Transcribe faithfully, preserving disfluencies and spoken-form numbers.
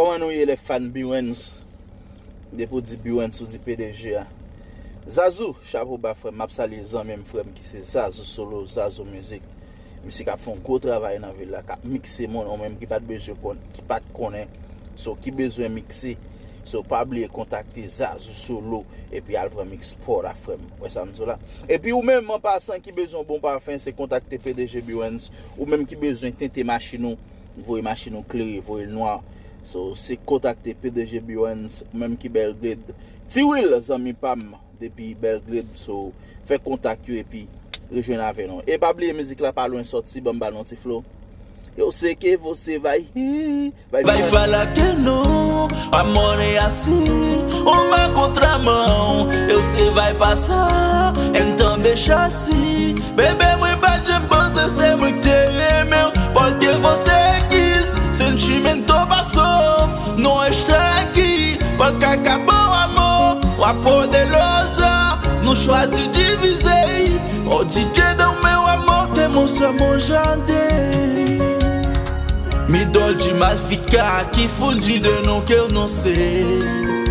Kòman nou ye, lè fan Bewens? Depi w di Bewens, ou di P D G a. Zazou, chapo ba, frè m. M ap salye zanmi m, frè m, ki se Zazou Solo, Zazou Mizik. Misye k ap fè yon gwo travay nan vil la, k ap mikse moun, ou menm ki pa t bezwen konn, ki pa t konnen. So, ki bezwen mikse. So, pa bliye kontakte Zazou Solo, epi al pran miks pa w la, frè m. Wè sa m di w la? Epi ou menm, an pasan, ki bezwen yon bon pafen, se kontakte P D G Bewens. Ou menm ki bezwen tente machin ou, voye machin ou klere, voye l nwa. So, se kontakte P D G Bewens, ou menm ki Belgrade. Ti Will, zanmi pa m, depi Belgrade, so, fè kontak yo epi rejwenn avè nou. E pa bliye mizik la pa lwen sòti, ban m ba nou ti flow. Eu sei que você vai rir, vai Vai falar que não, amor é assim. Uma contramão, eu sei vai passar, então deixa assim. Bebê, mãe, bate em você, ser muito meu. Porque você quis, sentimento passou, não está aqui. Porque acabou o amor, a poderosa, não choise divisei. O D J dá o meu amor, que moça mojante. Me dói de mal ficar aqui fundido, não que eu não sei.